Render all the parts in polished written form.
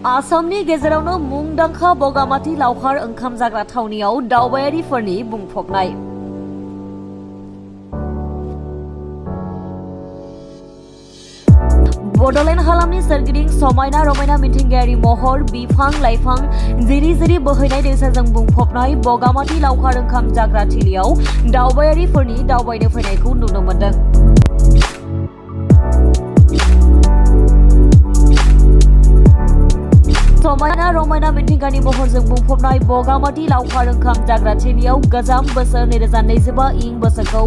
आसामनि गेजेरावनो मुंदांखा बगामाथि लावखार ओंखाम जाग्रा थावनियाव दावबायारिफोरनि बुंफबनाय। बड'लेण्ड हालामनि सोरगिदिं समायना रमायना मिथिंगायारि महर, बिफां लाइफां, जिरि जिरि बोहैनाय दैसाजों बुंफबनाय बगामाथि लावखार ओंखाम जाग्रा थिलियाव दावबायारिफोरनि दावबायनो फैनायखौ नुनो मोन्दों। समायना रमायना मिथिंगानि महरजों बुंफबनाय बगामाथि लावखार ओंखाम जाग्रा थिलियाव गोजाम बोसोर 2025 इं बोसोरखौ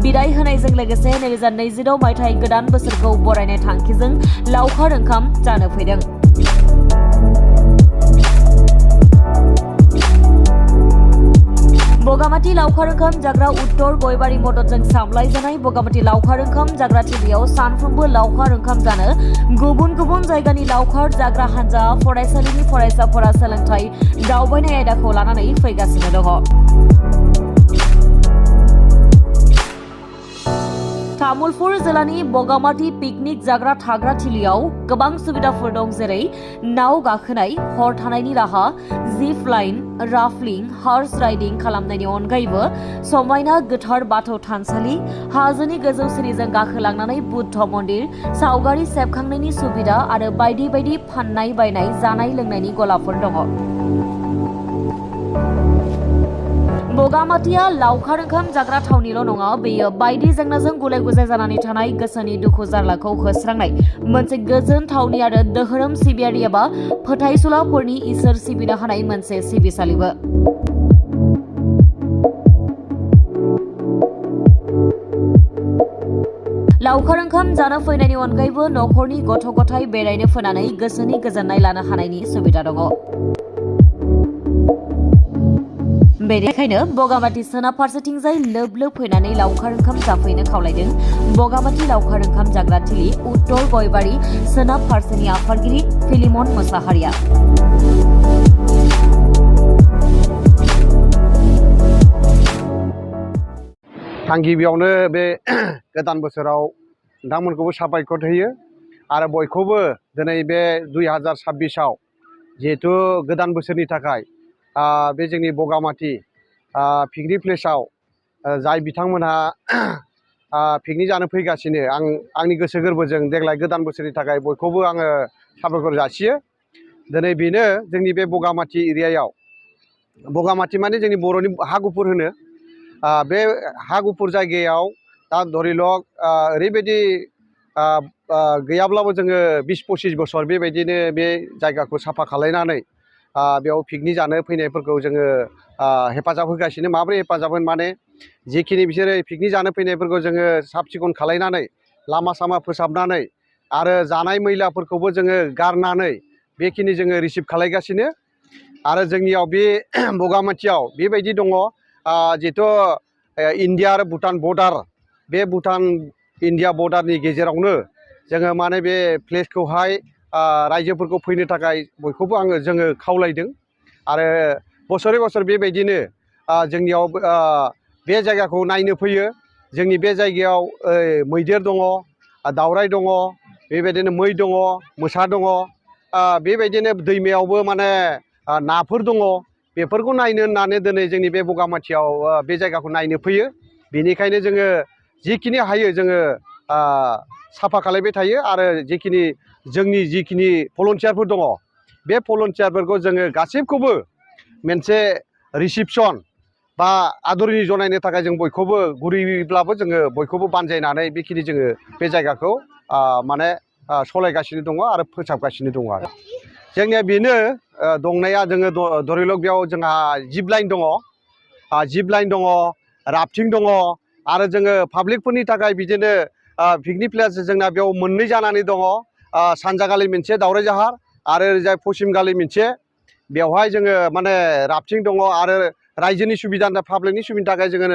बिदाय होनायजों लोगोसे 2026 मायथाइ गोदान बोसोरखौ बरायनाय थांखिजों लावखार ओंखाम जानो फैदों। बगामाथि लावखार ओंखाम जाग्रा उत्तर गयबारि मददजों सामलायजानाय बगामाथि लावखार ओंखाम जाग्रा थिलियाव सानफ्रोमबो लावखार ओंखाम जानो गुबुन गुबुन जायगानि लावखार जाग्रा हानजा फरायसालिनि फरायसाफोरा सोलोंथाइ दावबायनाय आयदाखौ लानानै फैगासिनो दङ। तामुलपुर जिल्लानि बगामाथि पिकनिक जाग्रा थाग्रा थिलियाव गोबां सुबिदाफोर दं, जेरै नाव गाखोनाय, हर थानायनि राहा, जिप लाइन, राफ्टिं, हर्स राइडिं खालामनायनि अनगायैबो समायना गोथार बाथौ थानसालि, हाजोनि गोजौ सिरिजों गाखोलांनानै बुद्ध मन्दिर, सावगारि सेबखांनायनि सुबिदा आरो बायदि बायदि फाननाय बायनाय जानाय लोंनायनि गलाफोर दङ। बगामाथिया लावखार ओंखाम जाग्रा थावनिल' नङा, बेयो बायदि जेंनाजों गुलाय गुजाय जानानै थानाय गोसोनि दुखु जारलाखौ होस्रांनाय मोनसे गोजोन थावनि आरो धोरोम सिबियारि एबा फोथायसुलाफोरनि इसोर सिबिनो हानाय मोनसे सिबिसालिबो। लावखार ओंखाम जानो फैनायनि अनगायैबो न'खरनि गथ' गथाय बेरायनो फैनानै गोसोनि गोजोननाय लानो हानायनि सुबिदा दङ। बेनिखायनो बगामाथि सोनाब फारसेथिंजाय लोब लोब फैनानै लावखार ओंखाम जाफैनो खावलायदों बगामाथि लावखार ओंखाम जाग्रा थिलि उत्तर गयबारि सोनाब फारसेनि आफादगिरि फिलिमन मोसाहारिया। आं गिबियावनो बे गोदान बोसोराव नोंथांमोनखौबो साबायखर होयो आरो बयखौबो दिनै बे 2026आव जिहेथु गोदान बोसोरनि थाखाय बे जोंनि बगामाथि पिकनिक प्लेसआव जाय बिथांमोनहा पिकनिक जानो फैगासिनो, आंनि गोसो गोरबोजों देग्लाय गोदान बोसोरनि थाखाय बयखौबो आङो साबायखर जासियो। दिनै बेनो जोंनि बे बगामाथि एरियायाव, बगामाथि माने जोंनि बर'नि हा गुफुर होनो, बे हा गुफुर जायगायाव दा धरिलक ओरैबायदि गैयाब्लाबो जोङो 20-25 बोसोर बेबायदिनो बे जायगाखौ साफा खालायनानै बेयाव पिकनिक जानो फैनायफोरखौ जोङो हेफाजाब होगासिनो। माबोरै हेफाजाब होन माने जिखिनि बिसोरो पिकनिक जानो फैनायफोरखौ जोङो साब सिखन खालायनानै लामा सामा फोसाबनानै आरो जानाय मैलाफोरखौबो जोङो गारनानै बेखिनि जोङो रिसिभ खालायगासिनो। आरो जोंनियाव बे बगामाथियाव बेबायदि दङ, जिहेथु इन्डिया आरो भुटान बर्डार, बे भुटान इन्डिया बर्डारनि गेजेरावनो जोङो माने बे प्लेसखौहाय रायजोफोरखौ फैनो थाखाय बयखौबो जोङो खावलायदों। आरो बोसोरै बोसोर बेबायदिनो जोंनियाव बे जायगाखौ नायनो फैयो। जोंनि बे जायगायाव मैदेर दङ, दावराइ दङ, बेबायदिनो मै दङ, मोसा दङ, बेबायदिनो दैमायावबो माने नाफोर दङ। बेफोरखौ नायनो होननानै दिनै जोंनि बे बगामाथियाव बे जायगाखौ नायनो फैयो। बेनिखायनो जोङो जिखिनि हायो जोङो साफा खालायबाय थायो आरो जोंनि जिखिनि भलन्टियारफोर दङ, बे भलन्टियारफोरखौ जोङो गासैखौबो मोनसे रिसिपसन बा आदरनि जनायनो थाखाय जों बयखौबो गुरैब्लाबो जोङो बयखौबो बानजायनानै बेखिनि जोङो बे जायगाखौ माने सालायगासिनो दङ आरो फोसाबगासिनो दङ। आरो जोंनिया बेनो दंनाया, जोङो धरिलक बेयाव जोंहा जिप लाइन दङ, राफ्टिं दङ आरो जोङो पाब्लिकफोरनि थाखाय बिदिनो पिकनिक प्लेस जोंना बेयाव मोननै जानानै दङ। सानजागालि मोनसे दावराइ जाहार आरो ओरैजाय पश्चिमगालि मोनसे, बेवहाय जोङो माने राफ्टिं दङ आरो रायजोनि सुबिदा पाब्लिकनि सुबिदानि थाखाय जोङो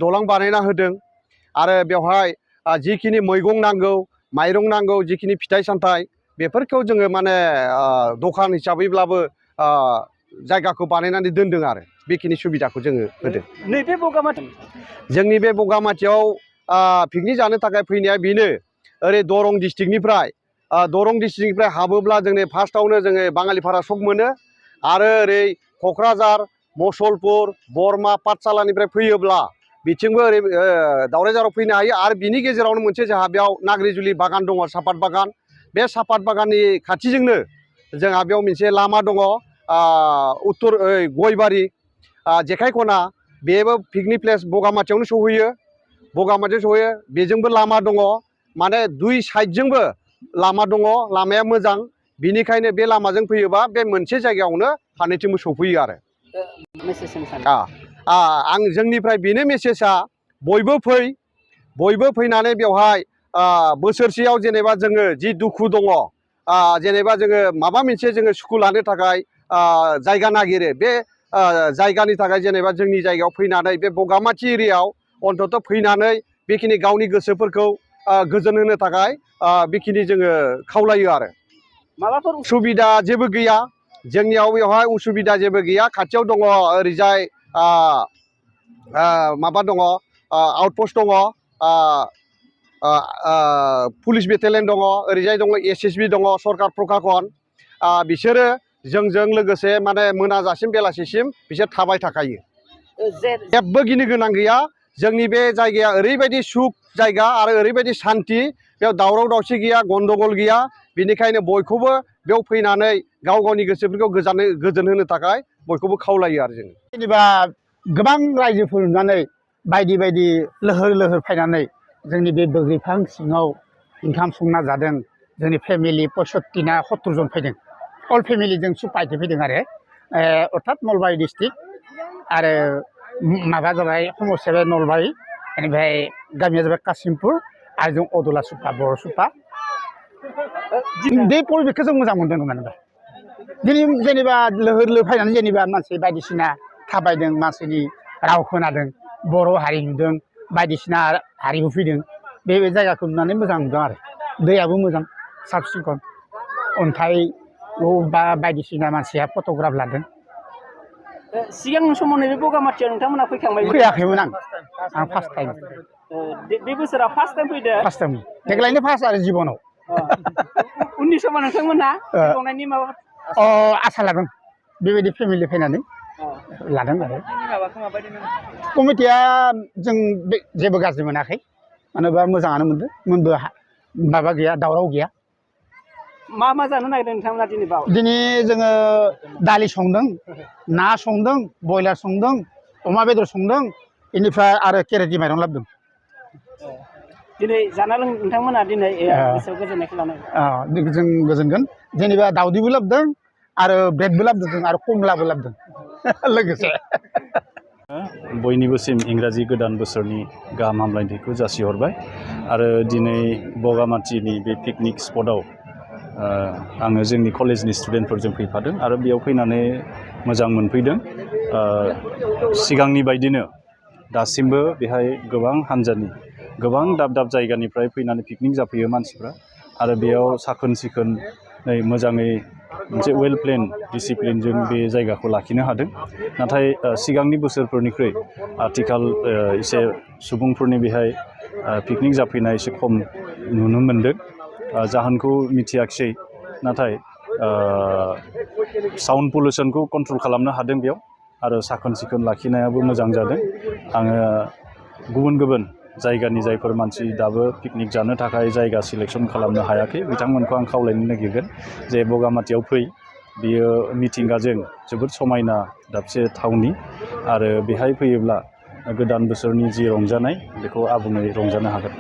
दलां बानायना होदों। आरो बेवहाय जिखिनि मैगं नांगौ, माइरं नांगौ, जिखिनि फिथाइ सामथाइ, बेफोरखौ जोङो माने दखान हिसाबैब्लाबो जायगाखौ बानायनानै दोनदों आरो बेखिनि सुबिदाखौ जोङो होदों। नैबे बगामाथि जोंनि बे बगामाथियाव पिकनिक जानो थाखाय फैनाया बेनो, ओरै दरं डिस्ट्रिक्टनिफ्राय दरं डिस्ट्रिक्टनिफ्राय हाबोब्ला जोंनि फार्स्टआवनो जोङो बाङालिपारा सक मोनो आरो ओरै क'क्राझार मुसलपुर बरमा पाठसालानिफ्राय फैयोब्ला बिथिंबो ओरै दावराइझाराव फैनो हायो आरो बिनि गेजेरावनो मोनसे जोंहा बेयाव नाग्रिजुलि बागान दङ सापात बागान बे सापात बागाननि खाथिजोंनो जोंहा बेयाव मोनसे लामा दङ उत्तर गयबारि जेखाइ खना बेबो पिकनिक प्लेस बगामाथियावनो सहैयो बगामाथियाव सहैयो बेजोंबो लामा दङ माने दुइ साइडजोंबो लामा दङ लामाया मोजां बिनिखायनो बे लामाजों फैयोबा बे मोनसे जायगायावनो फारनैथिंबो सफैयो आरो आं जोंनिफ्राय बेनो मेसेजआ बयबो फैनानै बेवहाय बोसोरसेयाव जेनेबा जोङो जि दुखु दङ जेनेबा जोङो माबा मोनसे जोङो सुखु लानो थाखाय जायगा नागिरो बे जायगानि थाखाय जेनेबा जोंनि जायगायाव फैनानै बे बगामाथि एरियायाव अन्तत' फैनानै बेखिनि गावनि गोसोफोरखौ गोजोन होनो थाखाय बेखिनि जोङो खावलायो आरो माबाफोर उसुबिदा जेबो गैया जोंनियाव बेवहाय उसुबिदा जेबो गैया खाथियाव दङ ओरैजाय माबा दङ आउटपस्ट दङ पुलिस बेटेलियन दङ ओरैजाय दङ SSB दङ सरकार प्रखाखन बिसोरो जोंजों लोगोसे माने मोनाजासिम बेलासिसिम बिसोर थाबाय थाखायो जेबो गिनो गोनां गैया जोंनि बे जायगाया ओरैबायदि सुख जायगा आरो ओरैबायदि सान्थि बेयाव दावराव दावसि गैया गन्दगल गैया बिनिखायनो बयखौबो बेयाव फैनानै गाव गावनि गोसोफोरखौ गोजोन होनो थाखाय बयखौबो खावलायो आरो जों जेनेबा गोबां रायजोफोर नुनानै बायदि लैहोर फैनानै जोंनि बे बोग्रिफां सिङाव ओंखाम संना जादों जोंनि फेमिलि 65 ना 70 जन फैदों अल फेमिलिजों सुपाइटि फैदों आरो अर्थात नलबारि डिस्ट्रिक्ट आरो माबा जाबाय समस्या नलबारि बेनिफ्राय गामिया जाबाय कासिमपुर आरो जों अदला सुपा बर' सुपा बे परिबेखखौ जों मोजां मोनदों मानोबा दिनै जेनेबा लैहोर फैनानै जेनेबा मानसि बायदिसिना थाबायदों मानसिनि राव खोनादों बर' हारि नुदों बायदिसिना हारिबो फैदों बे जायगाखौ नुनानै मोजां नुदों आरो दैयाबो मोजां साब सिखन अन्थाइ बा बायदिसिना मानसिया फट'ग्राफ लादों सिगां समाव नैबे बगामाथियाव नोंथांमोना फैखांबाय फैयाखैमोन आं फार्स्ट टाइम बे बोसोराव फार्स्ट टाइम फैदो फार्स्ट टाइम देग्लायनो फार्स्ट आरो जिबनाव उननि समाव नोंथांमोना फैबावनायनि माबा आसा लादों बेबायदि फेमिलि फैनानै लादों आरो कमिटिया जों जेबो गाज्रि मोनाखै मानोबा मोजाङानो मोनदों माबा गैया दावराव गैया मा जानो नागिरदों नोंथांमोना दिनै जोङो दालि संदों ना संदों बयलार संदों अमा बेदर संदों बेनिफ्राय आरो केरेटि माइरं लाबोदों दिनै जाना नोंथांमोना दिनै गोसोआव गोजोननायखौ लानाय जों गोजोनगोन जेनेबा दावदैबो लाबोदों आरो ब्रेडबो लाबोदों आरो कमलाबो लाबोदों लोगोसे बयनिबोसिम इंराजि गोदान बोसोरनि गाहाम हामलायनायखौ जासिहरबाय आरो दिनै बगामाथिनि बे पिकनिक स्पटआव आङो जोंनि कलेजनि स्टुडेन्टफोरजों फैफादों आरो बेयाव फैनानै मोजां मोनफैदों सिगांनि बायदिनो दासिमबो बेहाय गोबां हान्जानि गोबां दाब जायगानिफ्राय फैनानै पिकनिक जाफैयो मानसिफ्रा आरो बेयाव साखोन सिखोनै मोजाङै मोनसे वेल प्लेन डिसिप्लिनजों बे जायगाखौ लाखिनो हादों नाथाय सिगांनि बोसोरफोरनिख्रुइ आथिखाल एसे सुबुंफोरनि बेहाय पिकनिक जाफैनाय एसे खम नुनो मोनदों जाहोनखौ मिथियाखिसै नाथाय साउन्ड पलिउसनखौ कन्ट्रल खालामनो हादों बेयाव आरो साखोन सिखोन लाखिनायाबो मोजां जादों आङो गुबुन जायगानि जायफोर मानसि दाबो पिकनिक जानो थाखाय जायगा सिलेक्सन खालामनो हायाखै बिथांमोनखौ आं खावलायनो नागिरगोन जे बगामाथियाव फै बियो मिथिंगाजों जोबोद समायना दाबसे थावनि आरो बेहाय फैयोब्ला गोदान बोसोरनि जि रंजानाय बेखौ आबुङै रंजानो हागोन